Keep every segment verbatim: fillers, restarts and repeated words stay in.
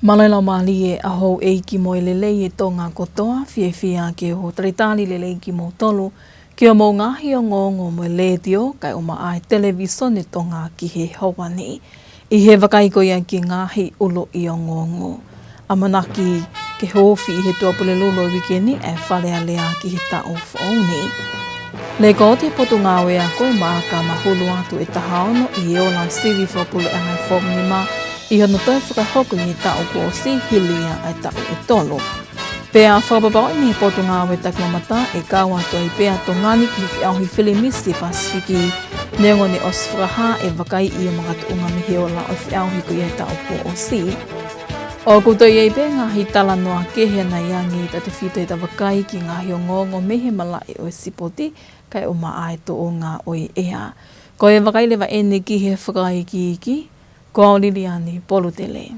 Mālō e laumālie ʻa houʻeiki mo e lelei ʻa Tonga kotoa, fiefia ke u talitali lelei kimoutolu ki hoʻomou ngaahi ongoongo mei he letiō kae ʻumaʻā e televīsone Tonga ki he houa ni. ʻI he vakai ko ia ki he ngaahi ʻuluʻi ongoongo. ʻAmanaki ke huufi ʻi he Tuʻapulelulu ʻo e uike ni ʻa e Fale Alea ki he taʻu foʻou ni. Lekooti ʻe he Potungāue Ako e maaka mahulu atu ʻe taha ono ʻi he ola sivi fakapuleʻanga ʻa e Foomu Nima ʻi hono toe fakahoko ʻi he taʻu kuo ʻosi hili ia ʻa e taʻu ʻe tolu. Pea fakapapauʻi mei he Potungāue Takimamata ʻe kau atu ai pē ʻa Tonga ni ki he feʻauhi fili Misi Pasifiki, neongo ne ʻosi fakahā e vakaiʻi ʻo makatuʻunga mei he ola ʻo e feʻauhi ko ia he taʻu kuo ʻosi. ʻOku toe ʻi ai pē ngaahi talanoa kehe ʻanai ange tautefito ʻi heʻeta vakai ki he ngaahi ongoongo mei he malaʻe ʻo e sipoti, kae ʻumaʻā e tuʻunga ʻo e ʻea. Ko e vakai leva eni ki he fakaikiiki, ko au Liliani Polutele.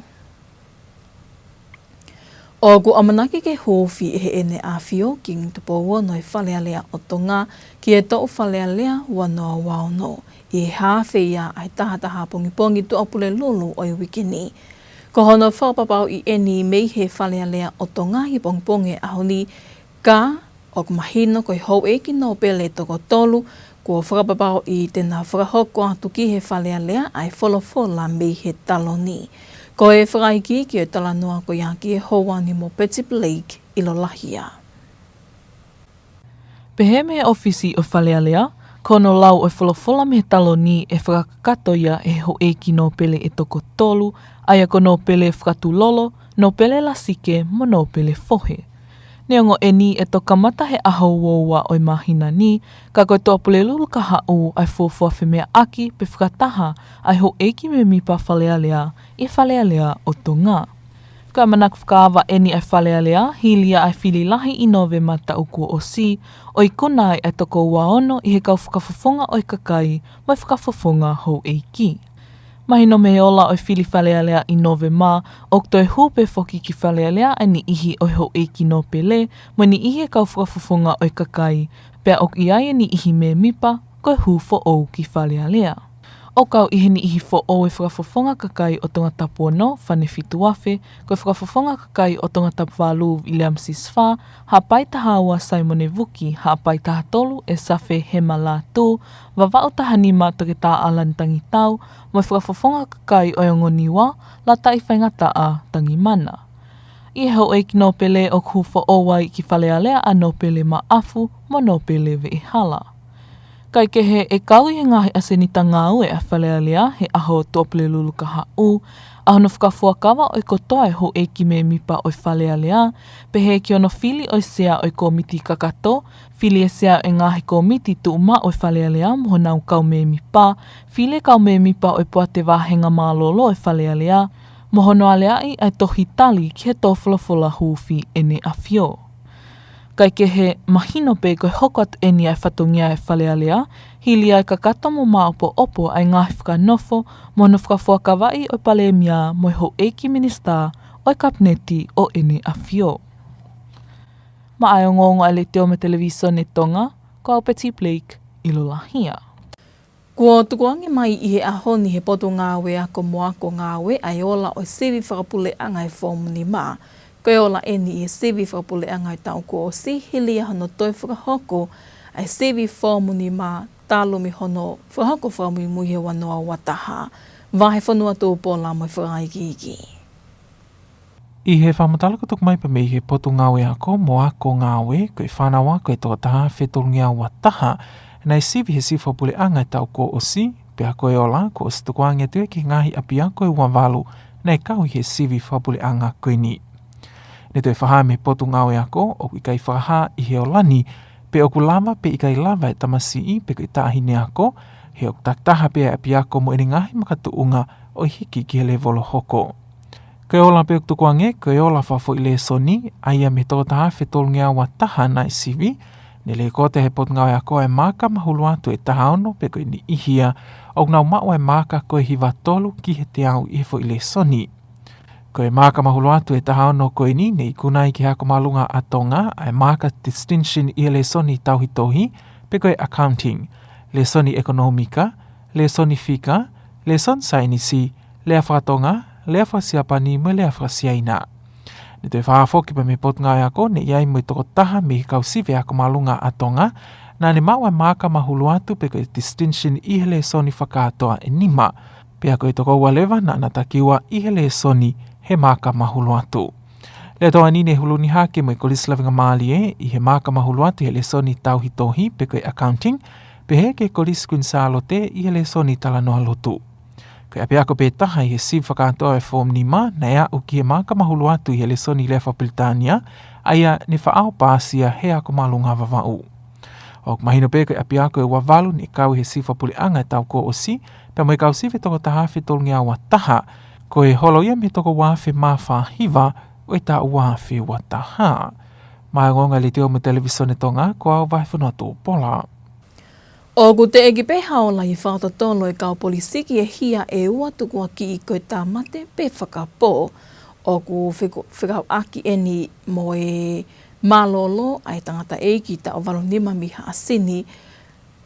ʻOku ʻamanaki ke huufi ʻe Heʻene ʻAfio Kingi Tupou Ono e Fale Alea ʻo Tonga ki he toʻu Fale Alea ua noa ua ono ʻi he haafe ia ʻa e taha taha pongipongi Tuʻapulelulu ʻo e uike ni. Ko hono fakapapauʻi eni mei he Fale Alea ʻo Tonga he pongipongi ʻo e ʻaho ni, ka ʻoku mahino ko e houʻeiki nōpele ʻe toko tolu kuo fakapapauʻi te na fakahoko atu ki he Fale Alea ʻa e folofola mei he taloni. Ko e fakaikiiki ʻo e talanoa ko ia ki he houa ni mo Betty Blake ʻi Lolahia. Pehē mei he ʻōfisi ʻo e Fale Alea, ko hono lau ʻo e folofola mei he taloni ʻe fakakakato ia ʻe he houʻeiki nōpele ʻe toko tolu, ʻa ia ko Nōpele Fakatulolo, Nōpele Lasike mo Nōpele Fohe. Neongo eni ʻe toki kamata he ʻaho ua ua ʻo e māhina ni, ka ko e Tuʻapulelulu kahaʻu ʻa e fuofua femeʻaʻaki pe fakataha ʻa e houʻeiki mēmipa Fale Alea ʻi he Fale Alea ʻo Tonga. Ko e ʻamanaki fakaava eni ʻa e Fale Alea, hili ia ʻa e fili lahi ʻi Nōvema taʻu kuo ʻosi, ʻo ikuna ai ʻa e toko ua ono ʻi he kau fakafofonga ʻo e kakai mo e fakafofonga houʻeiki. Mahino mei he ola ʻo e fili Fale Alea ʻi Nōvema, ʻoku toe hū pē foki ki Fale Alea ʻa e niʻihi ʻo e houʻeiki nōpele mo e niʻihi ʻo e kau fakafofonga ʻo e kakai, pea ʻoku ʻi ai e niʻihi mēmipa ko e hū foʻou ki Fale Alea. ʻOku kau ʻi he niʻihi foʻou e fakafofonga kakai ʻo Tongatapu ono, Fane Fitu Afe, ko e fakafofonga kakai ʻo Tongatapu valu, Viliami Sisofa, Haʻapai taha ua, Saimone Vuki, Haʻapai taha tolu, ʻEsafe Hema Lātū, Vavaʻu taha nima, Toketā ʻAlani Tangitau, mo e fakafofonga kakai ʻo e ongo Niua, Lataʻi Faingataʻa Tangimana. ʻI he houʻeiki nōpele ʻoku hū foʻou ai ki Fale Alea ʻa Nōpele Maʻafu mo Nōpele Veʻehala. Kae kehe, ʻe kau ʻi he ngaahi ʻasenita ngāue ʻa Fale Alea he ʻaho Tuʻapulelulu kahaʻu, ʻa hono fakafuakava ʻo e kotoa e houʻeiki mēmipa ʻo e Fale Alea, pehē ki hono fili ʻo e sea ʻo e kōmiti kakato, fili e sea ʻo e ngaahi kōmiti tuʻumaʻu ʻo e Fale Alea mo honau kau mēmipa, fili e kau mēmipa ʻo e poate vāhenga mālōlō ʻo e Fale Alea, mo hono aleaʻi ʻa e tohi tali ki he tō folofola huufi ʻEne ʻAfio. Kae kehe, mahino pē ko e hoko atu eni ʻa e fatongia ʻa e Fale Alea, hili ia ʻa e kakato mo māʻopoʻopo ʻa e ngaahi fakanofo mo hono fakafuakavaʻi ʻo e Palēmia mo e houʻeiki minisitā ʻo e Kapineti ʻo ʻEne ʻAfio. Maʻa e ongoongo ʻa e Letiō mo e Televīsone Tonga, ko au Betty Blake ʻi Lolahia. Kuo tukuange mai ʻi he ʻaho ni ʻe he Potungāue Ako mo e Ako Ngāue ʻa e ola ʻo e sivi fakapuleʻanga ʻa e Foomu Nima. Ko e ola eni ʻi he sivi fakapuleʻanga ʻo e taʻu kuo ʻosi, hili ia hono toe fakahoko ʻa e sivi Foomu Nima talu mei hono fakahoko fakamuimui he ua noa ua taha. Vahefonua Tupola mo e fakaikiiki. ʻI he fakamatala kuo tuku mai pē mei he Potungāue Ako mo e Ako Ngāue, ko e fānau ako ʻe toko taha afe tolungeau ua taha naʻe sivi he sivi fakapuleʻanga ʻo e taʻu kuo ʻosi, pea ko e ola kuo ʻosi tukuange atu ia ki he ngaahi ʻapiako ʻe ua valu naʻe kau ʻi he sivi fakapuleʻanga ko eni. Ne toe fakahā mei he Potungāue Ako ʻoku ʻikai fakahā ʻi he ola ni pe ʻoku lava pe ʻikai lava e tamasiʻi pe ko e taʻahine ako, he ʻoku takitaha pē ʻa e ʻapiako mo ʻene ngaahi makatuʻunga ʻo hiki ki he lēvolo hoko. Ko e ola pē ʻoku tukuange, ko e ola fakafoʻi lēsoni, ʻa ia mei he toko taha afe tolungeau ua taha naʻe sivi, ne lekooti ʻe he Potungāue Ako ʻa e maaka mahulu atu ʻe taha ono pe ko e niʻihi ia ʻoku nau maʻu ʻa e maaka ko e hiva tolu ki he teau ʻi he foʻi lēsoni. Ko e maaka mahulu atu ʻe taha ono ko eni ne ikuna ai ki he ako māʻolunga ʻa Tonga ʻa e maaka distinction ʻi he lēsoni tauhi tohi, pe ko e accounting, lēsoni ʻekonōmika, lēsoni fika, lēsoni saienisi, lea faka-Tonga, lea fakasiapani mo e lea fakasiaina. Ne toe fakahā foki pē mei he Potungāue Ako, ne ʻi ai mo e tokotaha mei he kau sivi ako māʻolunga ʻa Tonga, naʻa ne maʻu ʻa e maaka mahulu atu pe ko e distinction ʻi he lēsoni fakakātoa ʻe nima. Pea ko e tokoua leva naʻa na taki ua ʻi he lēsoni he maaka mahulu atu. Lea Tonga ni ne huluni hake mo e Kolisi Lavengamālie ʻi he maaka mahulu atu he lēsoni tauhi tohi pe ko e accounting, pehē ki he Kolisi Kuini Sālote ʻi he lēsoni talanoa lotu. Ko e ʻapiako pē taha ʻi he sivi fakakātoa ʻo e form nima, naʻe aʻu ki he maaka mahulu atu ʻi he lēsoni lea faka-Pilitānia, ʻa ia ne faʻao pāsia he ako māʻolunga Vavaʻu. ʻOku mahino pē ko e ʻapiako ʻe ua valu ne kau ʻi he sivi fakapuleʻanga ʻi he taʻu kuo ʻosi, pea mo e kau sivi ʻe toko taha afe tolungeau ua taha, ko e holo ia mei he toko ua afe mā fā hiva ʻo e taʻu ua afe ua taha. Maʻá e ongoongo ʻa e Letiō mo e Televīsone Tonga, ko au Vahefonua Tupola. ʻOku teʻeki pē ha ola ʻi he fakatotolo ʻa e kau polisi ki he hia ʻe ua tukuakiʻi ko e tāmate pe fakapō. ʻOku feku-, fekauʻaki eni mo e mālōlō ʻa e tangataʻeiki taʻu valu nima mei Haʻasini,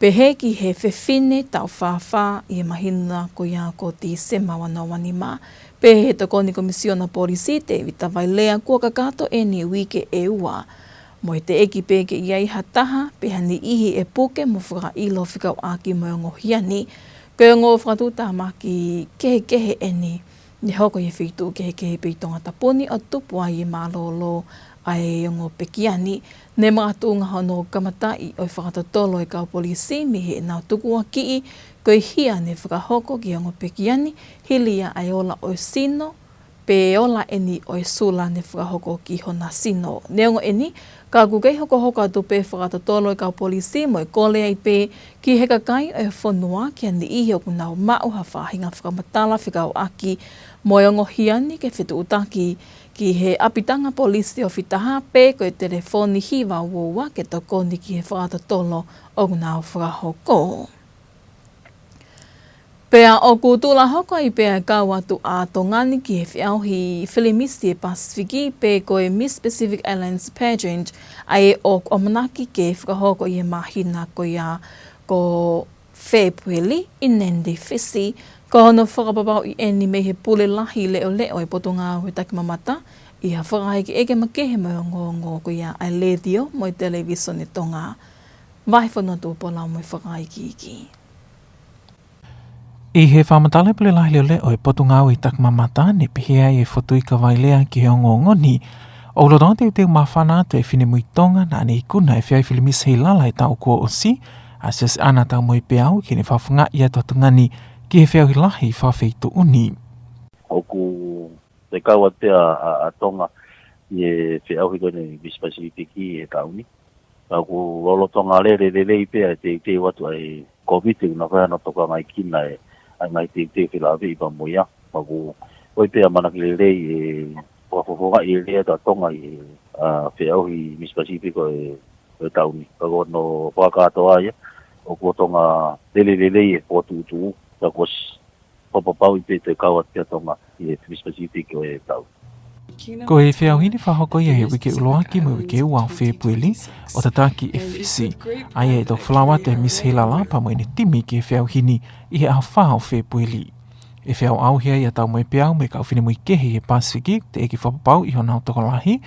pehē ki he fefine taʻu fā fā ʻi he māhina ko ia ko Tīsema ua noa ua nima. Pehē ʻe he Tokoni Komisiona Polisi, Tēvita Vailea, kuo kakato eni uike ʻe ua mo e teʻeki pē ke ʻi ai ha taha pe ha niʻihi ʻe puke mo fakaʻilo fekauʻaki mo e ongo hia ni. Ko e ongo fakatuʻutāmaki kehekehe eni ne hoko ʻi he feituʻu kehekehe pē ʻi Tongatapu ni ʻo tupu ai e mālōlō ʻa e ongo pekia ni. Ne makatuʻunga hono kamataʻi ʻo e fakatotolo ʻa e kau polisi mei heʻenau tukuakiʻi ko e hia ne fakahoko ki he ongo pekia ni, hili ia ʻa e ola ʻo e sino, pe ola eni ʻo e sula ne fakahoko ki hona sino. Neongo eni, ka ʻoku kei hokohoko atu pē fakatotolo ʻa e kau polisi mo e kole ai pē ki he kakai ʻo e fonua ki ha niʻihi ʻoku nau maʻu ha faʻahinga fakamatala fekauʻaki mo e ongo hia ni ke fetuʻutaki ki he ʻapitanga polisi ofi taha pe ko e telefoni hiva ua ua ke tokoni ki he fakatotolo ʻoku nau fakahoko. Pea ʻoku tuʻulahoko ai pē ʻa e kau atu ʻa Tonga ni ki he feʻauhi filimisi ʻa e Pasifiki pe ko e Miss Pacific Islands Pageant, ʻa ia ʻoku ʻamanaki ke fakahoko ʻi he māhina ko ia ko Fēpueli ʻi Nadi, Fisi. Ko hono fakapapauʻi eni mei he pule lahi leʻoleʻo ʻa e Potungāue Takimamata ʻi ha fakahekeheke makehe mo e ongoongo ko ia ʻa e Letiō mo e Televīsone Tonga. Vahefonua Tupola mo e fakaikiiki. ʻI he fakamatala ʻa e pule lahi leʻoleʻo ʻa e Potungāue Takimamata, ne pehē ai ʻe Fotuika Vailea ki he ongoongo ni, ʻoku lolotonga teuteu māfana atu ʻa e finemui Tonga naʻa ne ikuna ʻa e feʻauhi filimisi Heilala ʻi he taʻu kuo ʻosi, ʻa Siosiʻana Taumoepeau, ke ne fafangaʻi atu ʻa Tonga ni ki he feʻauhi lahi fakafeituʻu ni. ʻOku toe kau atu pē ʻa, ʻa, ʻa Tonga ʻi he feʻauhi ko eni Miss Pacific ʻi he taʻu ni. Ka ʻoku lolotonga lele lelei pē ʻa e teuteu atu ʻa e Kōviti, ʻoku nau fai hano tokangaekina ʻa e, ʻa e ngaahi teuteu felāveʻi pea mo ia. Ka ʻoku ʻi ai pē ʻa e ʻamanaki lelei ʻe fakafofongaʻi lelei atu ʻa Tonga ʻi he, ʻa, feʻauhi Miss Pacific ʻo e, ʻo e taʻu ni. Ka ko hono fakakātoa ia, ʻoku lolotonga lele lelei e fokotuʻutuʻu, ka kuo ʻosi fakapapauʻi pē ʻe toe kau atu pē ʻa Tonga ʻi he Miss Pacific ʻo e taʻu. Ko e feʻauhi ni ʻe fakahoko ia he uike ʻuluaki mo e uike ua ʻo Fēpueli, ʻo tataki ʻe Fisi, ʻa ia ʻe toki folau atu ʻe he Miss Heilala pea mo ʻene timi ki he feʻauhi ni ʻi he ʻaho fā ʻo Fēpueli. ʻE feʻauʻauhi ai ʻa Taumoepeau mo e kau finemui kehe ʻi he Pasifiki, teʻeki fakapapauʻi honau tokolahi,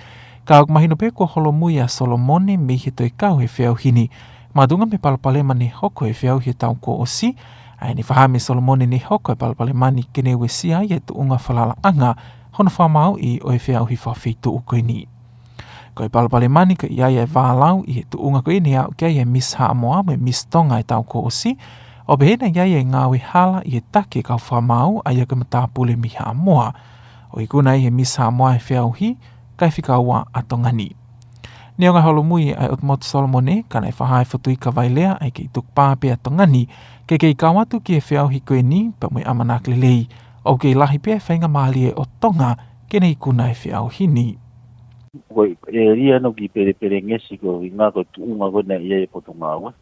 ka ʻoku mahino pē kuo holomui ʻa Solomone mei he toe kau he feʻauhi ni, makatuʻunga mo e palopalema ne hoko he feʻauhi he taʻu kuo ʻosi, ʻa ia ne fakahā mai ʻe Solomone ne hoko e palopalema ni ke ne uesia ai e tuʻunga falalaʻanga hono fakamāuʻi ʻo e feʻauhi fakafeituʻu ko eni. Ko e palopalema ni ko e ʻi ai ʻa e vālau ʻi he tuʻunga ko ia ne aʻu ki ai e Miss Haʻamoa mo e Miss Tonga he taʻu kuo ʻosi, ʻo pehē naʻe ʻi ai e ngāue hala ʻi he taki e kau fakamaau ʻa ia ko e matāpule mei Haʻamoa, ʻo ikuna ai ʻe he Miss Haʻamoa e feʻauhi, kae fika ua ʻa Tonga ni. Neongo e holomui ʻa e ʻOtu Motu Solomone, ka naʻe fakahā ʻe Fotuika Vailea ʻa e kei tukupā pē ʻa Tonga ni ke kei kau atu ki he feʻauhi ko eni pea mo e ʻamanaki lelei ʻoku kei lahi pē ʻa e faingamālie ʻo Tonga ke ne ikuna e feʻauhi ni. Ko e ʻēlia ʻeni ʻoku kei pelepelengesi koeʻuhinga ko e tuʻunga ko ē naʻe ʻi ai e Potungāue,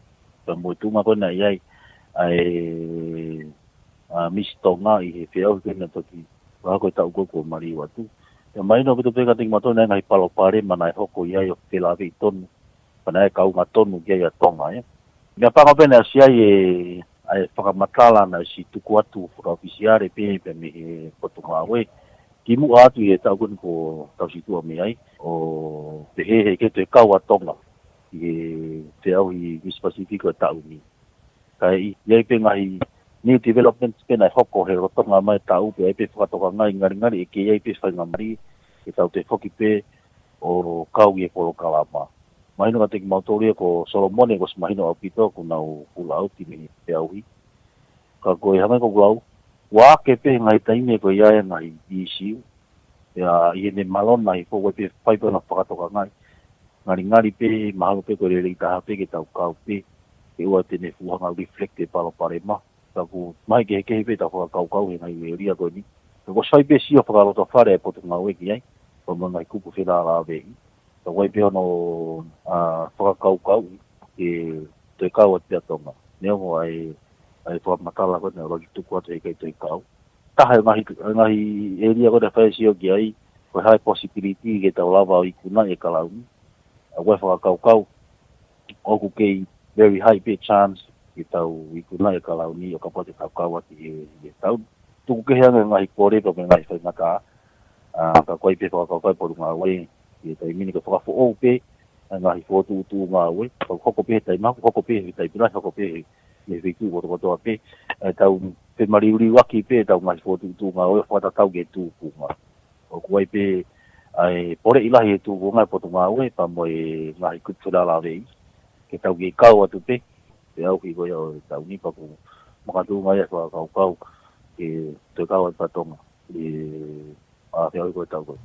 pea mo e tuʻunga ko ē naʻe ʻi ai ʻa e, ʻa, Miss Tonga ʻi he feʻauhi ko ē naʻe toki fakahoko he taʻu ko ē kuo maliu atu. Pea mahino ʻaupito pē kiate kimautolu naʻe ʻi ai e ngaahi palopalema naʻe hoko ʻi ai ʻo felāveʻi tonu, pea naʻe kaunga tonu ki ai ʻa Tonga, ē. Meʻapango pē naʻe ʻosi ʻi ai e, ʻa e fakamatala naʻe ʻosi tuku atu fakaʻofisiale pē, pē mei he Potungāue, kimuʻa atu ʻi he taʻu ko eni kuo tau situʻa mei ai, ʻo pehē he ʻikai toe kau ʻa Tonga ʻi he feʻauhi East Pacific ʻo e taʻu ni. Kae ʻi ai pē ngaahi new developments pē naʻe hoko he lolotonga mai taʻu pē ʻi ai pē fakatokangaʻi ngalingali ʻe kei ʻi ai pē faingamālie ke tau toe foki pē ʻo kau ʻi he polokalama. Mahino kiate kimautolu ia ko Solomone kuo ʻosi mahino ʻaupito kuo nau pull out mei he feʻauhi. Ka ko e hangē ko ʻeku lau, ʻoku ake pē he ngaahi taimi ko ia e ngaahi issue. Pea ʻi heʻene malona hifo ʻoku ʻi ai pē fai pē ʻena fakatokangaʻi. Ngalingali pē, mahalo pē ko e lelei taha pē ke tau kau pē. Ke ʻoua te ne fuʻu hanga ʻo reflect e palopalema. Ka ʻoku mahi kehekehe pē ʻetau fakakaukau he ngaahi ʻēlia ko eni. Ka kuo ʻosi fai pē sio fakalotofale ʻa e Potungāue ki ai, pea mo e ngaahi kupu felālāveʻi. Ka ʻoku ʻi ai pē hono, ʻa, fakakaukau ke toe kau atu pē ʻa Tonga. Neongo ʻa e, ʻa e fakamatala ko ē naʻe ʻuluaki tuku atu he ʻikai toe kau. Taha e ngaahi, ngaahi ʻēlia ko ē naʻe fai e sio ki ai, ko e hā e possibility ke tau lava ʻo ikunaʻi e kalauni. ʻA, ʻoku ʻi ai e fakakaukau, ʻoku kei very high pē chance ke tau ikunaʻi e kalauni ʻo kapau te tau kau atu he, he taʻu ni. Tuku kehe ange e ngaahi kole pea mo e ngaahi faingataʻa, ʻa, ka ʻoku ʻi ai pē fakakaukau ʻa e Potungāue, ʻi he taimi ni ke fakafoʻou pē ʻa e ngaahi fokotuʻutuʻu ngāue, ka ʻoku hoko pē he taimi, ʻoku hoko pē he taimi lahi, hoko pē he, he feituʻu kotokotoa pē, ʻa ʻetau femaliuliuaki pē ʻetau ngaahi fokotuʻutuʻu ngāue, fakatatau ki he tūkunga. ʻOku ʻi ai pē ʻa e poleʻi lahi he tūkunga ʻa e Potungāue, pea mo e ngaahi kupu felālāveʻi, ke tau kei kau atu pē, feʻauhi ko ia ʻo e taʻu ni pea ʻoku makatuʻunga ia e fakakaukau ke toe kau atu pē ʻa Tonga ʻi he, ʻa, feʻauhi ko ē ʻo e taʻu ko ē.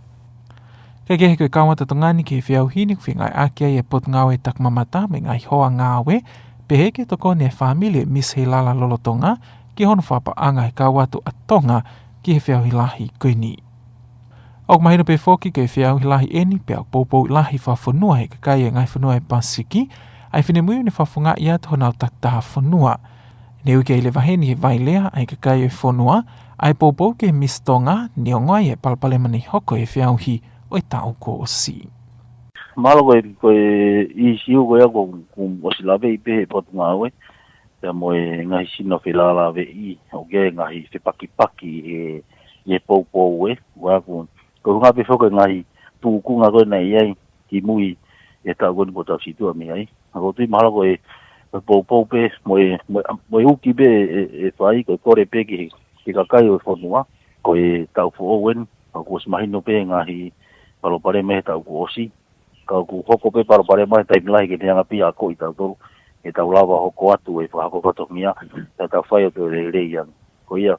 Kae kehe ko e kau atu ʻa Tonga ni ki he feʻauhi ni ʻoku fengāueʻaki ai e Potungāue Takimamata mo e ngaahi hoa ngāue, pehē ki he tokoni ʻa e fāmili ʻo Miss Heilala lolotonga ki hono fakapaʻanga he kau atu ʻa Tonga ki he feʻauhi lahi ko eni. ʻOku mahino pē foki ko e feʻauhi lahi eni pea ʻoku poupouʻi lahi fakafonua ʻe he kakai ʻo e ngaahi fonua ʻo e Pasifiki ʻa e finemui ʻo ne fakafofongaʻi atu honau takitaha fonua. Ne ui ki ai leva heni ʻe Vailea ʻa e kakai ʻo e fonua ʻa e poupou ki he Miss Tonga, neongo ʻa e palopalema naʻe hoko he feʻauhi ʻo e taʻu kuo ʻosi. Mahalo ko e, ko e issue ko ia kuo, kuo ʻosi laveʻi pē ʻe he Potungāue, pea mo e ngaahi sino felālāveʻi, ʻoku ʻi ai e ngaahi fepakipaki ʻi he, ʻi he poupou ē, ʻa ia ʻoku, ko e ʻuhinga pē foki e ngaahi tūkunga ko ē naʻe ʻi ai kimui he taʻu ko eni kuo tau situʻa mei ai. Ka ʻoku ou tui mahalo ko e, ko e poupou pē, mo e, mo e, mo e uki pē ʻe, ʻe fai, ko e kole pē ki he, ki he kakai ʻo e fonua, ko e taʻu foʻou eni, ka kuo ʻosi mahino pē e ngaahi palopalema he taʻu kuo ʻosi. Ka ʻoku hoko pē palopalema he taimi lahi ke ne hanga pē ʻo akoʻi kitautolu, ke tau lava ʻo hoko atu e fakahoko fatongia, ke tau fai atu e lelei ange. Ko ia,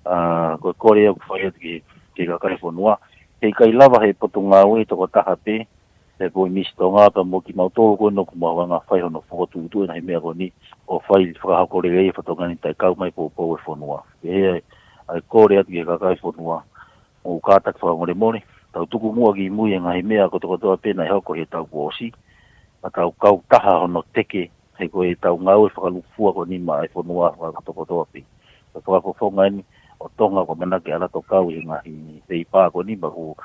ʻa, ko e kole ʻoku fai atu ki he, ki he kakai fonua, heʻikai lava ʻe he Potungāue tokotaha pē, pea mo e Miss Tonga pea mo kimautolu ko ē ʻoku mau hanga ʻo fai hono fokotuʻutuʻu e ngaahi meʻa ko eni, ʻo fai fakahoko lelei e fatongia ni taʻe kau mai e poupou ʻo e fonua. Pea ʻi ai ʻa e kole atu ki he kakai fonua, ʻoku kātaki fakamolemole, tau tuku muʻa ki mui e ngaahi meʻa kotokotoa pē naʻe hoko he taʻu kuo ʻosi, ka tau kau taha hono teke, he ko ʻetau ngāue fakalūkufua ko eni maʻa e fonua fakakotokotoa pē. Ko e fakafofonga eni ʻo Tonga ʻoku ʻamanaki ʻa e ʻalu atu ʻo kau ʻi he ngaahi feipa ko eni, pea ʻoku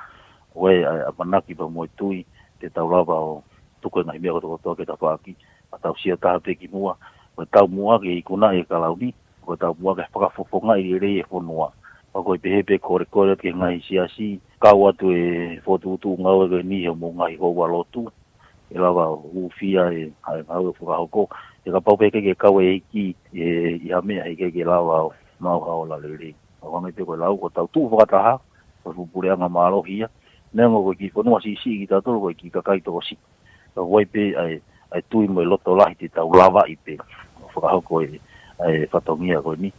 ʻi ai ʻa e ʻamanaki pea mo e tui, te tau lava ʻo tuku e ngaahi meʻa kotokotoa ke tafaʻaki, ka tau sio taha pē ki muʻa, ko e taumuʻa ke ikunaʻi e kalauni, ko e taumuʻa ke fakafofongaʻi lelei e fonua. Pea ko e pehē pē kolekole ki he ngaahi siasi, kau atu e fokotuʻutuʻu ngāue ko eni ʻi hoʻomou ngaahi houa lotu, ke lava ʻo hūfia e, ʻa e ngāue ʻoku fakahoko, he kapau pē ʻe ʻikai ke kau e ʻEiki ʻi ha meʻa heʻikai ke lava ʻo maʻu ha ola lelei. ʻOku hangē pē ko e lau, ko ʻetau tuʻu fakataha, ko e fuʻu puleʻanga mālohi ia, neongo ko e kiʻi fonua siʻisiʻi kitautolu, ko e kiʻi kakai tokosiʻi. Ka ʻoku ʻi ai pē ʻa e, ʻa e tui mo e loto lahi te tau lavaʻi pē ʻo fakahoko e, ʻa e fatongia ko eni.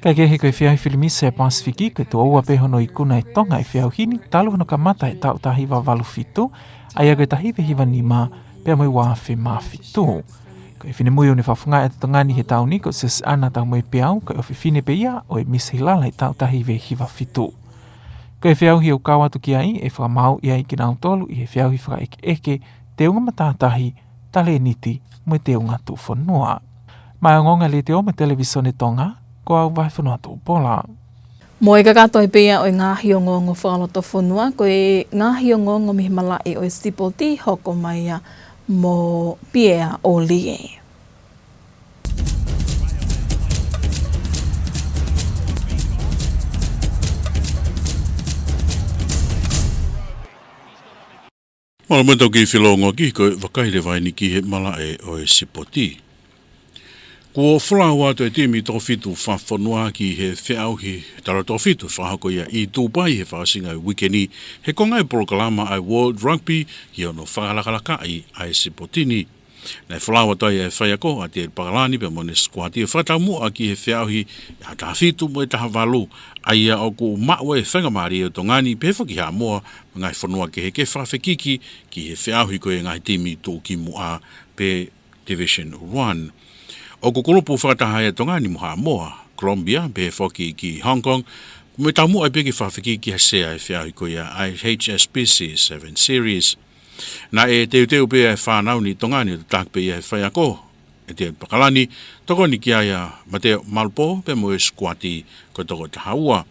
Kae kehe ko e feʻauhi filimisi ʻa e Pasifiki, ko e tuʻo ua pē hono ikuna ʻe Tonga ʻi he feʻauhi ni talu hono kamata he taʻu taha hiva valu fitu, ʻa ia ko e taha hiva hiva nima, pea mo e ua afe mā fitu. Ko e finemui ʻoku ne fakafofongaʻi atu ʻa Tonga ni he taʻu ni ko Siosiʻana Taumoepeau, ko e ʻofefine pē ia ʻo e Miss Heilala he taʻu taha hiva hiva fitu. Ko e feʻauhi ʻoku kau atu ki ai ʻe fakamaauʻi ai kinautolu ʻi he feʻauhi fakaʻekeʻeke, teunga matātahi, talēniti, mo e teunga tuʻufonua. Maʻá e ongoongo ʻa e Letiō mo e Televīsone Tonga, ko au Vahefonua Tuʻupola. Mo e kakato ai pē ia ʻo e ngaahi ongoongo fakalotofonua, ko e ngaahi ongoongo mei he malaʻe ʻo e sipoti hoko mai ia mo Piea ʻOlie. ʻOku mau toki felōngoaki, ko e vakai leva eni ki he malaʻe ʻo e sipoti. Kuo folau atu e timi toko fitu fakafonua ki he feʻauhi talavou toko fitu fakahoko ia ʻi Tupai he fakaʻosinga ʻo e uike ni, he konga ʻo e polokalama ʻa e World Rugby ki hono fakalakalakaʻi ʻa e sipoti ni. Naʻe folau atu ai e faiako ʻa Tele Pakalani pea mo ʻene sikuati ʻo fakataumuʻa ki he feʻauhi ʻa e taha fitu mo e taha valu, ʻa ia ʻoku maʻu e faingamālie ʻo Tonga ni pehē foki Haʻamoa mo e ngaahi fonua kehe ke fakafekiki ki he feʻauhi ko ia e ngaahi timi tuʻukimuʻa pe Division One. ʻOku kulupu fakataha ʻa Tonga ni mo Haʻamoa, Colombia, pehē foki ki Hong Kong, mo e taumuʻa pē ke fakafekiki ki ha sea ʻo e feʻauhi ko ia ʻa e H S B C Seven Series. Naʻe teuteu pē ʻa e fānau ni ʻi Tonga ni ʻo tataki pē ʻe he faiako ʻa Tele Pakalani, tokoni ki ai ʻa Mateo Malupō pea mo e sikuati ko e toko taha ua.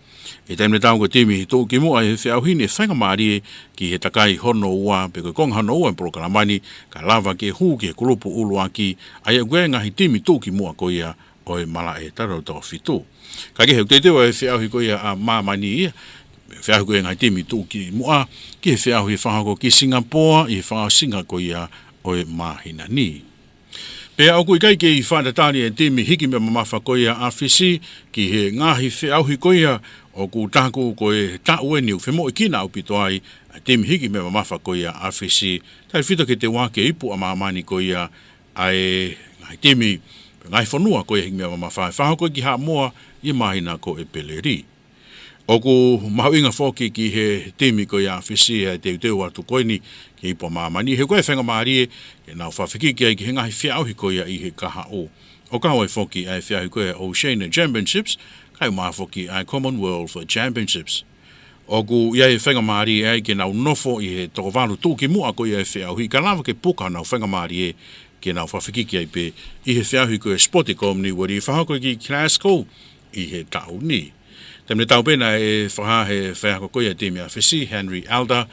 ʻI he taimi tatau ko e timi tuʻukimuʻa ʻi he feʻauhi ni ʻe faingamālie ki he takai hono ua pe ko e konga hono ua ʻo e polokalama ni, kae lava ke hū ki he kulupu ʻuluaki, ʻa ia ʻoku ʻi ai e ngaahi timi tuʻukimuʻa ko ia ʻo e malaʻe talavou toko fitu. Kae kehe, ʻoku teuteu ʻa e feʻauhi ko ia ʻa māmani ia, feʻauhi ko ia e ngaahi timi tuʻukimuʻa ki he feʻauhi ʻe fakahoko ki Singapoa ʻi he fakaʻosinga ko ia ʻo e māhina ni. Pea ʻoku ʻikai kei fakatatali e timi hiki meʻa mamafa ko ia ʻa Fisi ki he ngaahi feʻauhi ko ia ʻoku taku ko e taʻu eni ʻoku femoʻuekina ʻaupito ai ʻa e timi hiki meʻa mamafa ko ia ʻa Fisi, tautefito ki he teuaki e ipu ʻa māmani ko ia ʻa e ngaahi timi, ngaahi fonua ko ia hiki meʻa mamafa ʻe fakahoko ki Haʻamoa ʻi he māhina ko ʻEpeleli. ʻOku mahuʻinga foki ki he timi ko ia ʻa Fisi ʻa e teuteu atu ko eni ki he ipu ʻa māmani, he ko e faingamālie ke nau fakafekiki ai ki he ngaahi feʻauhi ko ia ʻi he kahaʻu. ʻO kau ai foki ʻa e feʻauhi ko ia Oceania Championships, kae ʻumaʻā foki ʻa e Commonwealth Championships. ʻOku ʻi ai e faingamālie ai ke nau nofo ʻi he toko valu tuʻukimuʻa ko ia e feʻauhi, kae lava ke puka honau faingamālie ke nau fakafekiki ai pē ʻi he feʻauhi ko ia Sporticom ni ʻoku fakahoko ki Glasgow ʻi he taʻu ni. Taimi tatau pē naʻe fakahā ʻe he faiako ko ia e timi ʻa Fisi, Henry Elder,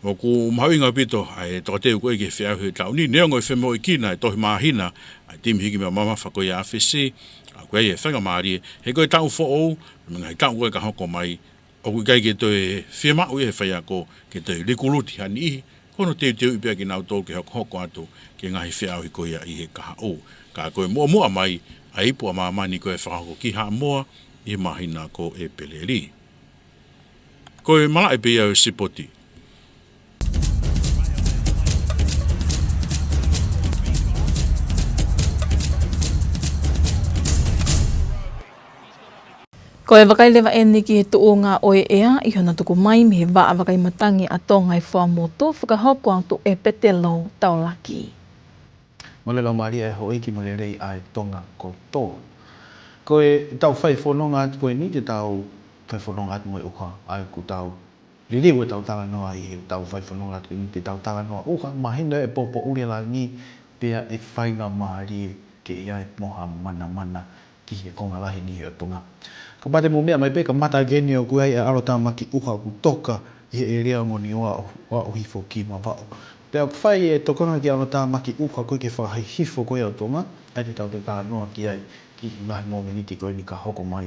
ʻoku mahuʻinga ʻaupito ʻa e tokateu ko ia ki he feʻauhi he taʻu ni, neongo e femoʻuekina e tohi māhina ʻa e timi hiki meʻa mamafa ko ia ʻa Fisi, ʻa ia ko e faingamālie he ko e taʻu foʻou mo e ngaahi taʻu ko ia ka hoko mai, ʻoku ʻikai ke toe fiemaʻu ia ʻe he faiako ke toe likuluti ha niʻihi, ko hono teuteuʻi pē ʻa kinautolu ke hokohoko atu ki he ngaahi feʻauhi ko ia ʻi he kahaʻu. Ka ko e muʻomuʻa mai ʻa e ipu ʻa māmani ko ia ʻe fakahoko ki Haʻamoa ʻi he māhina ko ʻEpeleli. Ko e malaʻe pē ia ʻo e sipoti. Ko e vakai leva eni ki he tuʻunga ʻo e ʻea ʻi hono tuku mai mei he vaʻa vakai matangi ʻa Tonga ʻi Fuaʻamotu, fakahoko atu ʻe Petelo Taulaki. Mālō e laumālie ʻa e houʻeiki, mālō e lelei ʻa e Tonga kotoa. Ko ʻetau fai fononga atu ko eni, te tau fai fononga atu mo e ʻuha ʻa ʻoku tau liliu ʻetau talanoa ʻi heʻetau fai fononga atu ko eni, te tau talanoa ʻuha, mahino ʻe poupou ʻuli e langi, pea ʻe faingamālie ke ʻi ai mo ha manamana ki he konga lahi ni ʻo Tonga. Kapau te mou meʻa mai pē, kamata ʻaki eni ʻoku ʻi ai e ʻalotāmaki ʻuha ʻoku toka ʻi he ʻēlia ʻo Niua ʻo aʻu hifo ki Vavaʻu. Pea ʻoku fai e tokanga ki he ʻalotāmaki ʻuha ko ia ki he fakahihifo ko ia ʻo Tonga, ʻa ia te tau talanoa ki ai ki he ngaahi mōmeniti ko eni ka hoko mai.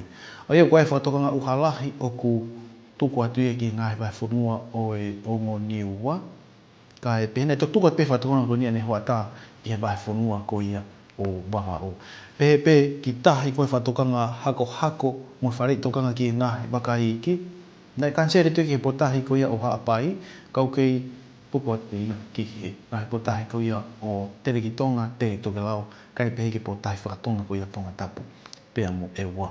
ʻA ia ko e fakatokanga ʻuha lahi ʻoku tuku atu ia ki he ngaahi vahefonua ʻo e ongo Niua, kae pehē naʻe toki tuku atu pē fakatokanga ko eni ʻanehoʻatā ki he vahefonua ko ia ʻo Vavaʻu. Pehē pē ki tahi ko e fakatokanga hakohako mo e faleʻi tokanga ki he ngaahi vaka iiki, naʻe kaniseli atu ki he potahi ko ia ʻo Haʻapai, ka ʻoku kei tuku atu ia ki he ngaahi potahi ko ia ʻo Telekitonga, Teletokelau, kae pehē ki he potahi fakatonga ko ia Tongatapu pea mo ʻEua.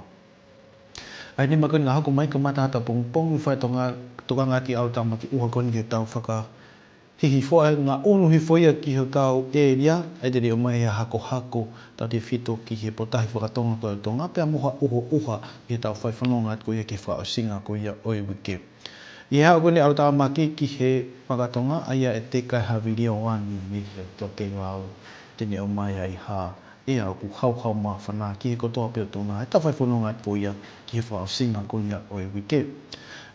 ʻA ia ko e nima ko eni ka hoko mai, kamata atu ʻapongipongi fai e tokanga, tokanga ki he ʻalotāmaki ʻuha ko eni ki heʻetau fakahihifo, ʻa e ngaʻunu hifo ia ki hotau ʻēlia, ʻa ia te ne ʻomai ha hakohako tautefito ki he potahi fakatonga ko ia ʻo Tonga, pea mo ha ʻuhoʻuha ki heʻetau fai fononga atu ko ia ki he fakaʻosinga ko ia ʻo e uike. ʻI he aʻu ko eni e ʻalotāmaki ki he fakatonga, ʻa ia ʻe teka e ha vilione mei he Tokelau, te ne ʻomai ai ha ʻea ʻoku hauhau māfana ki he kotoa pē ʻo Tonga, heʻetau fai fononga atu ko ia ki he fakaʻosinga ko ia ʻo e uike.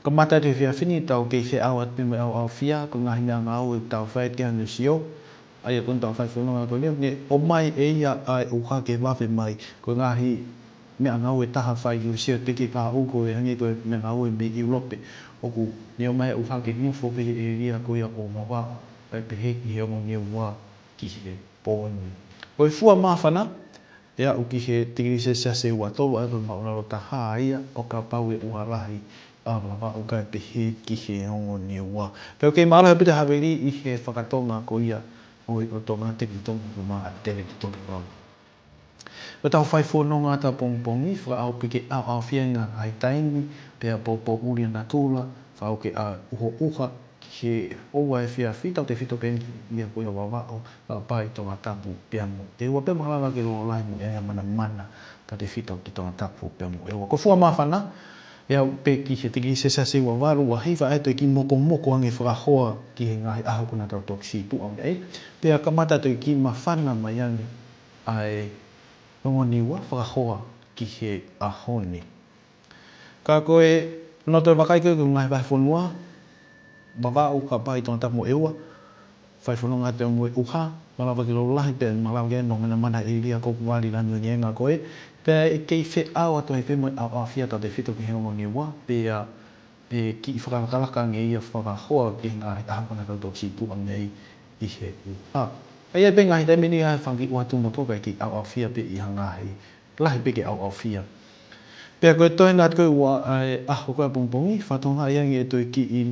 Kamata atu he efiafi ni, tau kei feʻao atu pē mo e ʻauʻaufia, ko e ngaahi meʻangāue ʻoku tau fai atu ki ai hono sio, ʻa ia ko eni ʻetau fai fononga ko eni, ne ʻomai ʻe ia ʻa e ʻuha ke vave mai, ko e ngaahi meʻangāue ʻe taha fai, ʻo sio atu ki he kahaʻu ko ē, hangē ko e meʻangāue mei ʻIulope, ʻoku ne ʻomai e ʻuha ke nofo pē he ʻēlia ko ia ʻo Vavaʻu. kae pehē ki he ongo nima ua ki he pō ni. Ko e fua māfana, ʻe aʻu ki he tikilī selesiasi ʻe ua tolu ʻa e maʻulalo taha ia, ʻo kapau ʻe ʻuha lahi ʻa Vavaʻu kae pehē ki he ongo nima ua. Pea ʻoku kei mālohi ʻaupito e havili ʻi he fakatonga ko ia ʻo e ʻOtu Tonga, tele Tonga, ko ma tele Tonga. Ko ʻetau fai fononga ʻapongipongi, fakaʻau pē ke ʻaoʻaofia e ngaahi taimi, pea pōpōʻuli e natula, fakaʻau ke ʻa uhoʻuha ki he houa efiafi, tautefito pē ia ko ia Vavaʻu, Haʻapai, Tongatapu pea mo ʻEua, pea malava ke lolo lahi mo e manamana, tautefito ki Tongatapu pea mo ʻEua. Ko e fua māfana, ʻe aʻu pē ki he tikilī selesiasi ʻe ua valu, ua hiva, ʻe toe kiʻi mokomoko ange fakahoa ki he ngaahi ʻaho ko ena ʻoku tau toki sītuʻa mei ai, pea kamata toe kiʻi māfana mai ange ʻa e ongo nima ua fakahoa ki he ʻaho ni. Ka ko e, ʻoku toe vakai ko e ngaahi vahefonua, Vavaʻu, Haʻapai, Tongatapu mo ʻEua, fai fononga atu mo e ʻuha, malava ke lolo lahi pea malava ke ʻi ai mo e manamana ʻi he ʻēlia ko Kuali, Langilangiʻenga ko ē, pea ʻe kei feʻao atu ai pē mo e ʻaoʻaofia, tautefito ki he ongo nima ua, pea ʻe kiʻi fakalakalaka ange ia fakahoa ki he ngaahi ʻaho ko ena ʻoku tau toki sītuʻa mei ai ʻi he ʻuha. Ka ʻi ai pē ngaahi taimi ʻe niʻihi ʻe fanga kiʻi ʻuha tuʻumaʻu kae kiʻi ʻaoʻaofia pē ʻi ha ngaahi lahi pē ke ʻaoʻaofia. Pea ko e toe ngata ko e ua ʻa e ʻaho ko ē ʻapongipongi, fakatokangaʻi ange ʻe toe kiʻi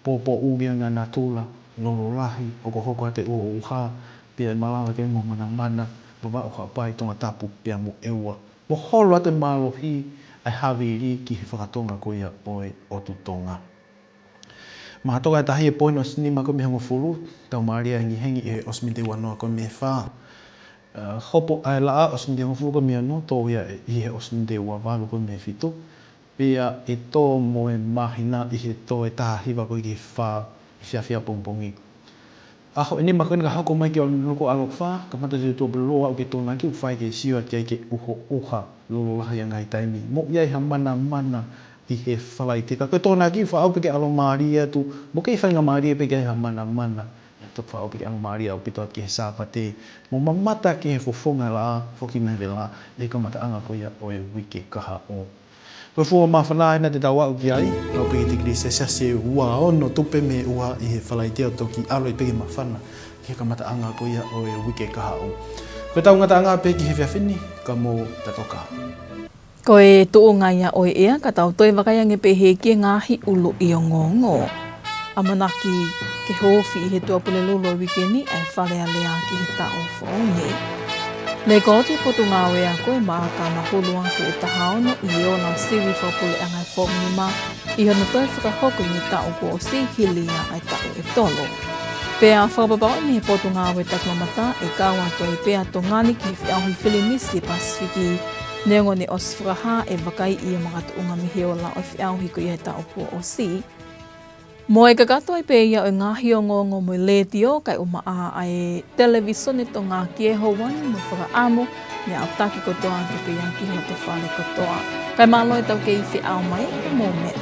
pōpōʻuli ange e natula, lolo lahi, hokohoko atu e ʻuhoʻuha, pea ʻe malava ke ʻi ai mo e manamana, Vavaʻu, Haʻapai, Tongatapu pea mo ʻEua. Mo holo atu e mālohi ʻa e havili ki he fakatonga ko ia ʻo e ʻOtu Tonga. Mahatoka e tahi e poini ʻosi nima ko ē mei he hongofulu, tau mālie hengihengi ʻi he ʻosi miniti ua noa ko ē mei he fā. ʻA, hopo ʻa e laʻā ʻosi miniti hongofulu ko ē mei he ono, tō ia ʻi he ʻosi miniti ua valu ko ē mei he fitu. Pea ʻe tō mo e māhina ʻi he tō ʻe taha hiva ko ē ki he fā efiafi ʻapongipongi. ʻAho ʻe nima ko ena ka hoko mai ki ʻolunga ko ʻAlokifā, kamata atu e tuʻapulelulu ʻo aʻu ki he Tokonaki, ʻoku fai ke sio atu ai ke uhoʻuha, lolo lahi ʻa e ngaahi taimi. Mo ʻi ai ha manamana ʻi he Falaite. Ka ko e Tokonaki fakaʻau pē ke ʻalomālie atu, mo kei faingamālie pē ke ʻi ai ha manamana. Toki fakaʻau pē ke ʻalomālie ʻaupito atu ki he Sāpate. Mo mamata ki he fofonga laʻā, foki mai e vela, ʻi he kamataʻanga ko ia ʻo e uike kahaʻu. Ko e fua māfana ʻena te tau aʻu ki ai, ʻe aʻu pē ki he tikilī selesiasi ʻe ua ono tupu mei he ʻuha ʻi he Falaite ʻo toki ʻalu ai pē ke māfana ʻi he kamataʻanga ko ia ʻo e uike kahaʻu. Ko ʻetau ngataʻanga pē ki he efiafi ni, ka mou tātōkā. Ko e tuʻunga ia ʻo e ʻea, ka tau toe vakai ange pē hē ki he ngaahi ʻuluʻi ongoongo. ʻAmanaki ke hoofi ʻi he tuʻapulelulu ʻo e uike ni ʻa e Fale Alea ki he taʻu foʻou ni. Lekooti e Potungāue Ako e Maʻaka Mahulu Ako ʻe taha ono ʻi he ola sivi fakapuleʻanga ʻe foʻi nima ʻi hono toe fakahoko ʻi he taʻu kuo ʻosi, hili ia ʻa e taʻu ʻe tolu. Pea fakapapauʻi mei he Potungāue Takimamata ʻe kau atu ai pē ʻa Tonga ni ki he feʻauhi filimisi Pasifiki, neongo ne ʻosi fakahā e vakaiʻi ʻo e makatuʻunga mei he ola ʻo e feʻauhi ko ia he taʻu kuo ʻosi. Mo e kakato ai pē ia ʻo e ngaahi ongoongo mei he Letiō, kae ʻumaʻā ʻa e Televīsone Tonga ki he houa ni, mo e fakaʻamu ne aʻutaki kotoa atu pē ia ki hoto fale kotoa. Kae mālō e tau kei feʻao mai, mou meʻa.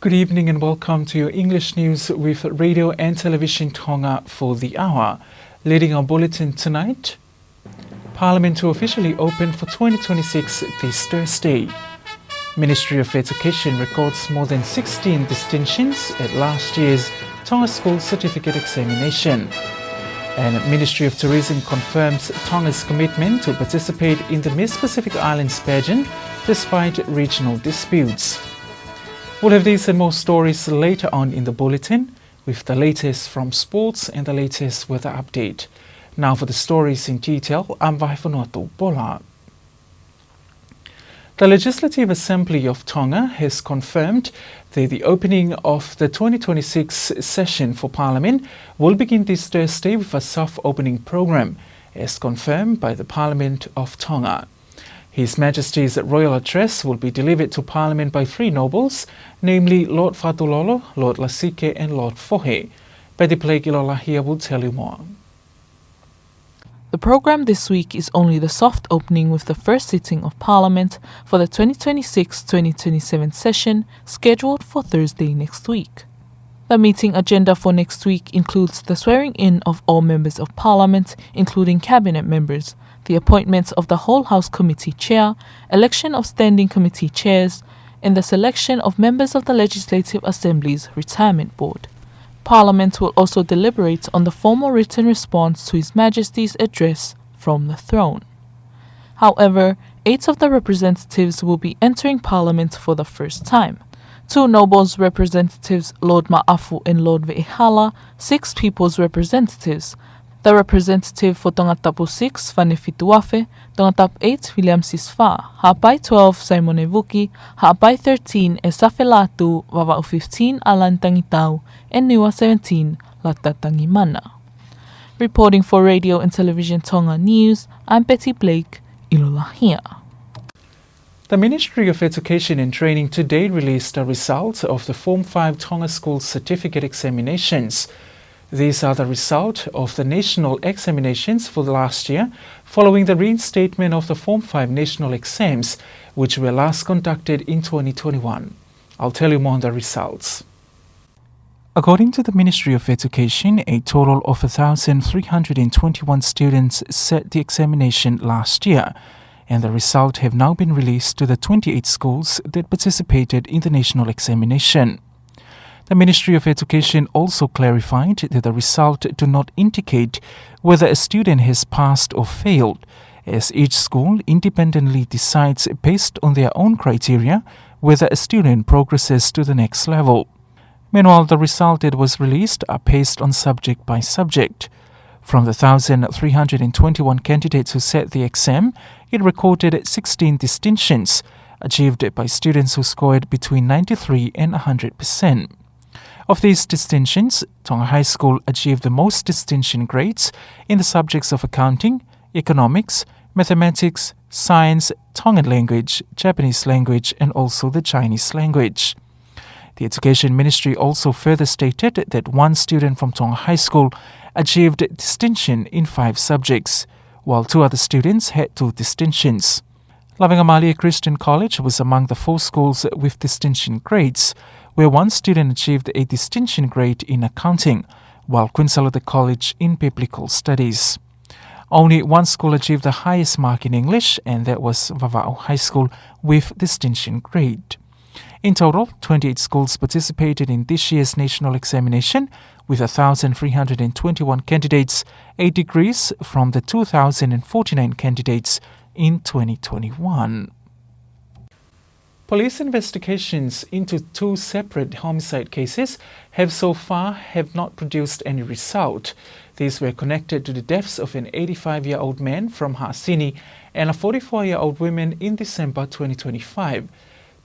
Good evening and welcome to your English news with Radio and Television Tonga for the hour. Leading our bulletin tonight, Parliament to officially open for twenty twenty-six this Thursday. Ministry of Education records more than sixteen distinctions at last year's Tonga School Certificate Examination. And Ministry of Tourism confirms Tonga's commitment to participate in the Miss Pacific Islands pageant despite regional disputes. We'll have these and more stories later on in the bulletin, with the latest from sports and the latest weather update. Now for the stories in detail, I'm Vaifonuatu Pola. The Legislative Assembly of Tonga has confirmed that the opening of the twenty twenty-six session for Parliament will begin this Thursday with a soft opening program, as confirmed by the Parliament of Tonga. His Majesty's Royal Address will be delivered to Parliament by three nobles, namely Lord Fatulolo, Lord Lasike, and Lord Fohe. Betty Blake Ilolahia will tell you more. The program this week is only the soft opening, with the first sitting of Parliament for the twenty twenty-six twenty twenty-seven session scheduled for Thursday next week. The meeting agenda for next week includes the swearing in of all members of Parliament, including cabinet members, the appointments of the Whole House Committee Chair, election of Standing Committee Chairs, and the selection of members of the Legislative Assembly's Retirement Board. Parliament will also deliberate on the formal written response to His Majesty's address from the throne. However, eight of the representatives will be entering Parliament for the first time. Two Nobles representatives, Lord Maʻafu and Lord Veʻehala, six People's representatives. The representative for Tongatapu six, Fane Fituafe, Tongatapu eight, Viliami Sisofa, Haʻapai twelve, Simone Vuki, Haʻapai thirteen, ʻEsafe Lātū, Vavaʻu fifteen, ʻAlani Tangitau, and Niua seventeen, Lata Tangimana. Reporting for Radio and Television Tonga News, I'm Betty Blake, ʻIlolahia. The Ministry of Education and Training today released the result of the Form five Tonga School Certificate Examinations. These are the result of the national examinations for the last year, following the reinstatement of the Form five national exams, which were last conducted in twenty twenty-one. I'll tell you more on the results. According to the Ministry of Education, a total of a thousand three hundred and twenty-one students sat the examination last year, and the result have now been released to the twenty-eight schools that participated in the national examination. The Ministry of Education also clarified that the result do not indicate whether a student has passed or failed, as each school independently decides based on their own criteria whether a student progresses to the next level. Meanwhile, the result that was released are based on subject by subject. From the thousand three hundred and twenty-one candidates who sat the exam, it recorded sixteen distinctions, achieved by students who scored between ninety-three and a hundred percent. Of these distinctions, Tonga High School achieved the most distinction grades in the subjects of accounting, economics, mathematics, science, Tongan language, Japanese language, and also the Chinese language. The Education Ministry also further stated that one student from Tonga High School achieved distinction in five subjects, while two other students had two distinctions. Lavengamālie Christian College was among the four schools with distinction grades, where one student achieved a distinction grade in accounting, while Queen Salote College in biblical studies. Only one school achieved the highest mark in English, and that was Vavaʻu High School with distinction grade. In total, twenty-eight schools participated in this year's national examination, with a thousand three hundred and twenty-one candidates, a decrease from the two thousand and forty-nine candidates in twenty twenty-one. Police investigations into two separate homicide cases have so far have not produced any result. These were connected to the deaths of an eighty-five-year-old man from Haʻasini and a forty-four-year-old woman in December twenty twenty-five.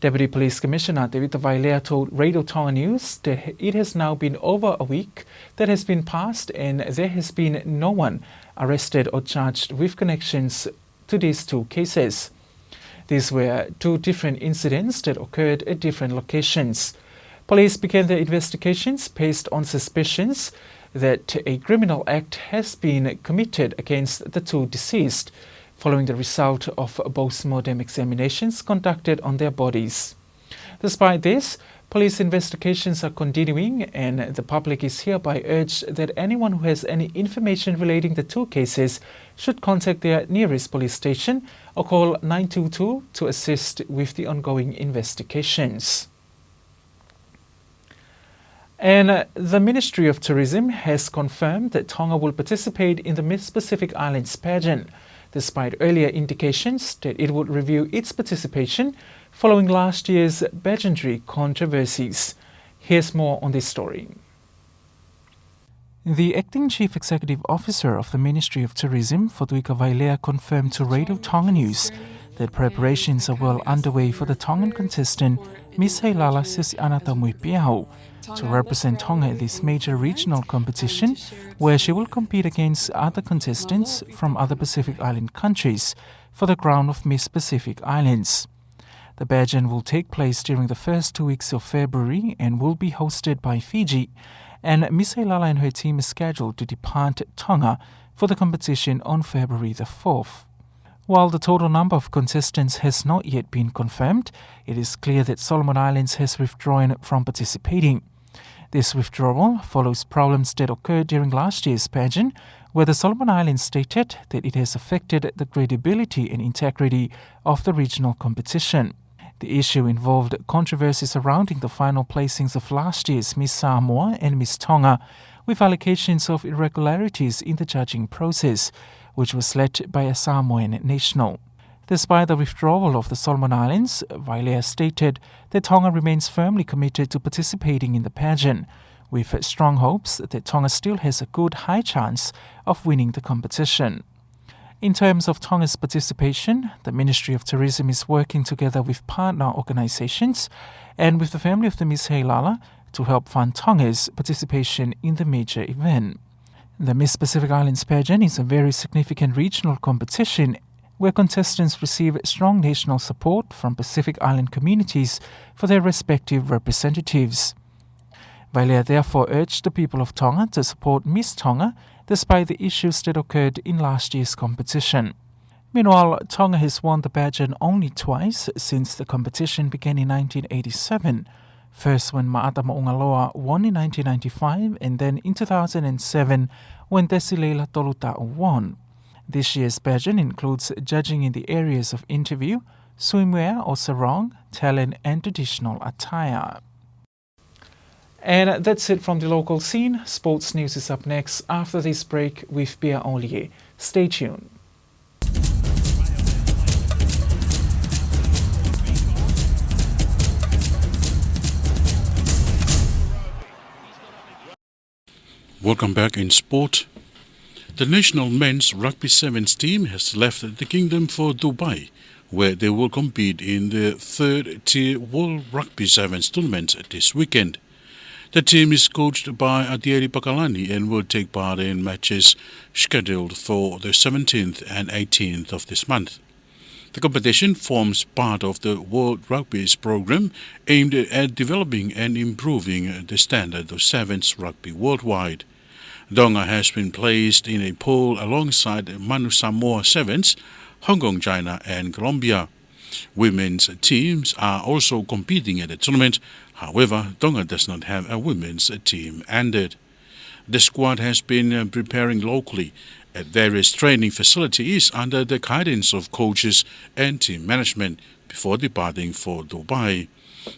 Deputy Police Commissioner Tevita Vailea told Radio Tonga News that it has now been over a week that has been passed and there has been no one arrested or charged with connections to these two cases. These were two different incidents that occurred at different locations. Police began their investigations based on suspicions that a criminal act has been committed against the two deceased, following the result of post-mortem examinations conducted on their bodies. Despite this, police investigations are continuing, and the public is hereby urged that anyone who has any information relating the two cases should contact their nearest police station or call nine two two to assist with the ongoing investigations. And, uh, the Ministry of Tourism has confirmed that Tonga will participate in the Miss Pacific Islands pageant, despite earlier indications that it would review its participation following last year's pageantry controversies. Here's more on this story. The Acting Chief Executive Officer of the Ministry of Tourism, Fotuika Vailea, confirmed to Radio Tonga News that preparations are well underway for the Tongan contestant, Miss Heilala Siosiʻana Taumuipeau, to represent Tonga at this major regional competition, where she will compete against other contestants from other Pacific Island countries for the crown of Miss Pacific Islands. The pageant will take place during the first two weeks of February and will be hosted by Fiji, and Miss Heilala and her team is scheduled to depart Tonga for the competition on February the fourth. While the total number of contestants has not yet been confirmed, it is clear that Solomon Islands has withdrawn from participating. This withdrawal follows problems that occurred during last year's pageant, where the Solomon Islands stated that it has affected the credibility and integrity of the regional competition. The issue involved controversy surrounding the final placings of last year's Miss Samoa and Miss Tonga, with allegations of irregularities in the judging process, which was led by a Samoan national. Despite the withdrawal of the Solomon Islands, Vailea stated that Tonga remains firmly committed to participating in the pageant, with strong hopes that Tonga still has a good high chance of winning the competition. In terms of Tonga's participation, the Ministry of Tourism is working together with partner organisations and with the family of the Miss Heilala to help fund Tonga's participation in the major event. The Miss Pacific Islands pageant is a very significant regional competition where contestants receive strong national support from Pacific Island communities for their respective representatives. Vailea therefore urged the people of Tonga to support Miss Tonga despite the issues that occurred in last year's competition. Meanwhile, Tonga has won the pageant only twice since the competition began in nineteen eighty-seven, first when Maata Moʻungaloa won in nineteen ninety-five and then in two thousand and seven when Tesileila Tolutaʻu won. This year's pageant includes judging in the areas of interview, swimwear or sarong, talent and traditional attire. And that's it from the local scene. Sports news is up next after this break with Pia Olie. Stay tuned. Welcome back in sport. The national men's rugby sevens team has left the kingdom for Dubai, where they will compete in the third tier World Rugby Sevens tournament this weekend. The team is coached by Atieli Pakalani and will take part in matches scheduled for the seventeenth and eighteenth of this month. The competition forms part of the World Rugby's program aimed at developing and improving the standard of sevens rugby worldwide. Tonga has been placed in a pool alongside Manu Samoa Sevens, Hong Kong, China, and Colombia. Women's teams are also competing at the tournament. However, Tonga does not have a women's team entered. The squad has been, uh, preparing locally at various training facilities under the guidance of coaches and team management before departing for Dubai.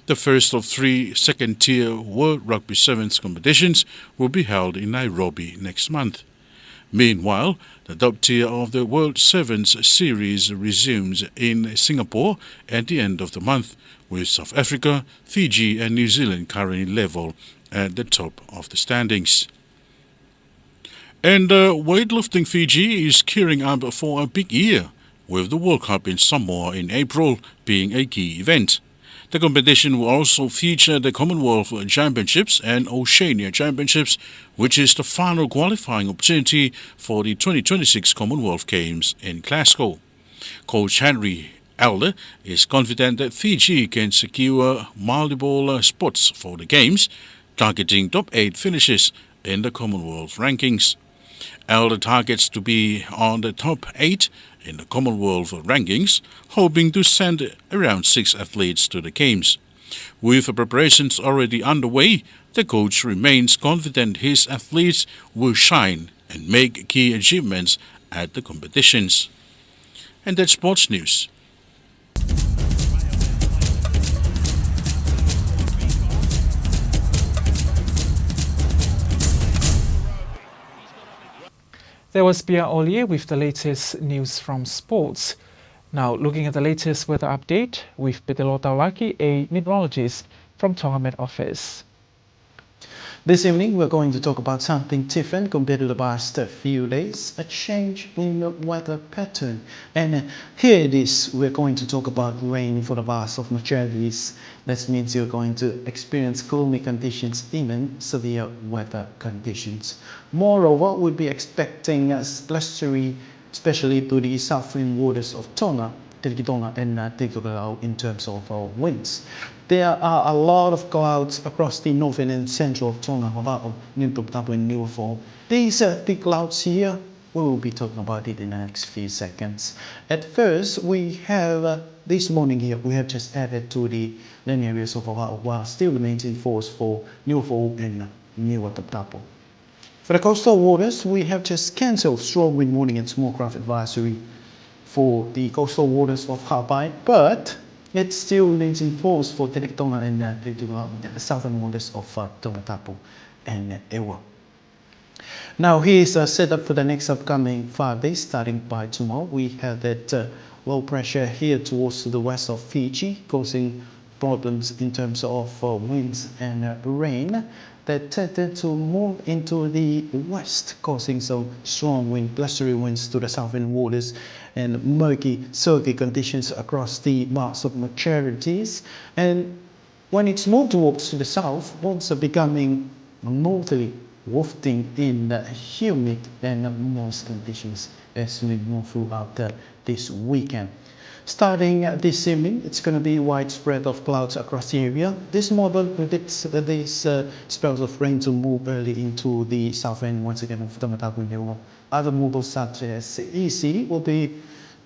The first of three second-tier World Rugby Sevens competitions will be held in Nairobi next month. Meanwhile, the top tier of the World Sevens Series resumes in Singapore at the end of the month, with South Africa, Fiji and New Zealand currently level at the top of the standings. And, uh, weightlifting Fiji is gearing up for a big year, with the World Cup in Samoa in April being a key event. The competition will also feature the Commonwealth Championships and Oceania Championships, which is the final qualifying opportunity for the twenty twenty-six Commonwealth Games in Glasgow. Coach Henry Elder is confident that Fiji can secure multiple, uh, spots for the Games, targeting top eight finishes in the Commonwealth rankings. Elder targets to be on the top eight in the Commonwealth rankings, hoping to send around six athletes to the Games. With the preparations already underway, the coach remains confident his athletes will shine and make key achievements at the competitions. And that's sports news. There was Pia Olie with the latest news from sports. Now, looking at the latest weather update with Petelo Taulaki, a meteorologist from Tonga Met Office. This evening, we're going to talk about something different compared to the past few days, a change in the weather pattern. And, uh, here it is, we're going to talk about rain for the vast of majorities. That means you're going to experience gloomy conditions, even severe weather conditions. Moreover, we'll be expecting a blustery, especially to the southern waters of Tonga, Telekitonga and, uh, Telekikokelaau in terms of, uh, winds. There are a lot of clouds across the northern and central Tonga, Vavaʻu, Niutoputapu and Niuafoʻou. These, uh, thick clouds here, we will be talking about it in the next few seconds. At first, we have, uh, this morning here, we have just added to the land areas of Vavaʻu, while still remaining in force for Niuafoʻou and, uh, Niuatoputapu. For the coastal waters, we have just cancelled strong wind warning and small craft advisory for the coastal waters of Haʻapai, but it still remains in force for Teleʻi Tonga and, uh, the, the southern waters of, uh, Tongatapu and ʻEua. Now, here's a setup for the next upcoming five days, starting by tomorrow. We have that, uh, low pressure here towards the west of Fiji, causing problems in terms of, uh, winds and, uh, rain that tended to move into the west, causing some strong wind, blustery winds to the southern waters and murky, soggy conditions across the marks of maturities. And when it's moved towards the south, winds are becoming mostly wafting in the humid and moist conditions as we move throughout the, this weekend. Starting this evening, it's gonna be widespread of clouds across the area. This model predicts that these, uh, spells of rain to move early into the south end once again of Tongatapu and ʻEua. Other models such as E C will be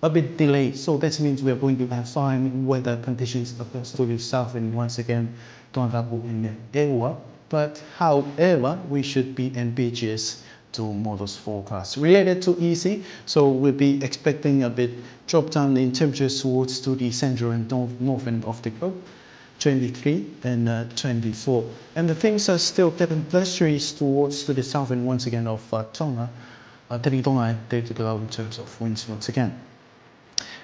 a bit delayed, so that means we are going to have fine weather conditions across to the south end once again, Tongatapu and ʻEua. But however, we should be ambitious to models forecast. Related to E C, so we'll be expecting a bit drop down in temperatures towards to the central and north, north end of the globe, twenty-three and, uh, twenty-four. And the things are still getting blusteries towards to the south end once again of, uh, Tonga, uh, Teleʻi Tonga and Teleʻi Tokelau in terms of winds once again.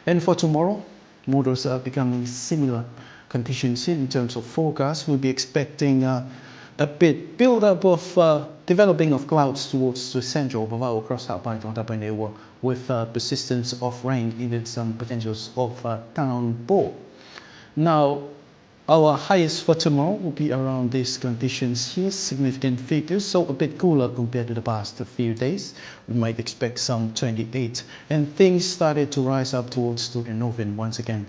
And for tomorrow, models are becoming similar conditions in terms of forecast. We'll be expecting, uh, a bit build-up of, uh, developing of clouds towards the central of Vavaʻu across Haʻapai, Tongatapu and ʻEua, with, uh, persistence of rain, even some potentials of, uh, downpour. Now, our highest for tomorrow will be around these conditions here, significant figures, so a bit cooler compared to the past few days. We might expect some twenty-eight, and things started to rise up towards to the northern once again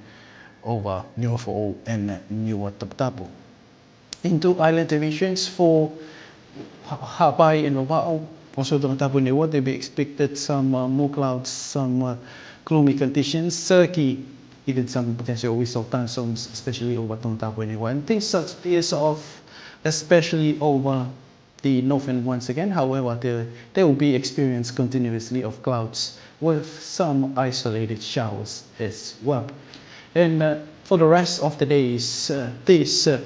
over Niuafoʻou and Niua Taputapu. Into island divisions for Ha-, Haʻapai and Vavaʻu, also Tongatapu and ʻEua, they be expected some, uh, more clouds, some, uh, gloomy conditions, soggy, even some potential whistle thunderstorms, especially over Tongatapu and ʻEua. And these such appears of, especially over the northern once again. However, there, there will be experience continuously of clouds with some isolated showers as well. And, uh, for the rest of the days, uh, these, uh,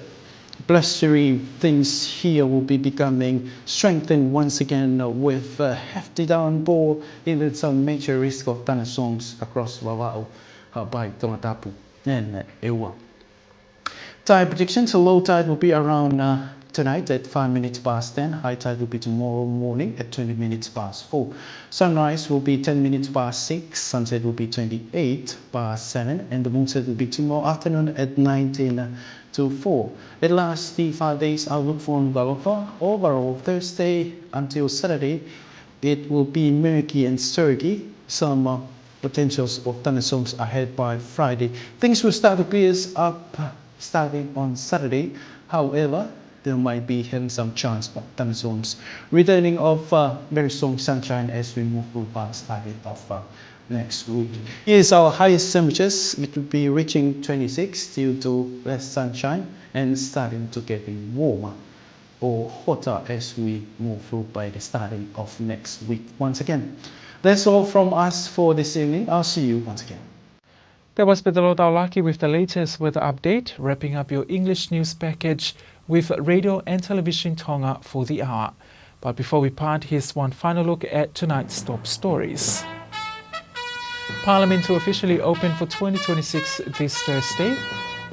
blustery things here will be becoming strengthened once again, uh, with, uh, hefty downpour, even some major risk of thunderstorms across Vavaʻu, Haʻapai, Tongatapu, and, uh, ʻEua. Tide predictions, low tide will be around, uh, tonight at five minutes past ten. High tide will be tomorrow morning at twenty minutes past four. Sunrise will be ten minutes past six. Sunset will be twenty-eight past seven. And the moonset will be tomorrow afternoon at nineteen to four. At last, the five days outlook for Nukuʻalofa. Overall, Thursday until Saturday, it will be murky and soggy. Some, uh, potentials of thunderstorms ahead by Friday. Things will start to clear up starting on Saturday. However, there might be having some chance of thunderstorms. Returning of, uh, very strong sunshine as we move through by starting of, uh, next week. Here's our highest temperatures. It will be reaching twenty-six due to less sunshine and starting to getting warmer or hotter as we move through by the starting of next week once again. That's all from us for this evening. I'll see you once again. That was Pedro Taulaki with the latest weather update, wrapping up your English news package with Radio and Television Tonga for the hour. But before we part, here's one final look at tonight's top stories. Parliament to officially open for twenty twenty-six this Thursday.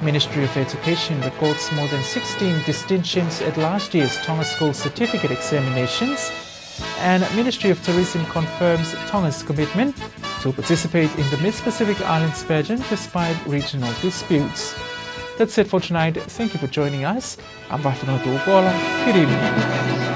Ministry of Education records more than sixteen distinctions at last year's Tonga School Certificate Examinations. And Ministry of Tourism confirms Tonga's commitment to participate in the Miss Pacific Islands pageant despite regional disputes. That's it for tonight. Thank you for joining us. I'm Vaifano Tuokola. Good evening.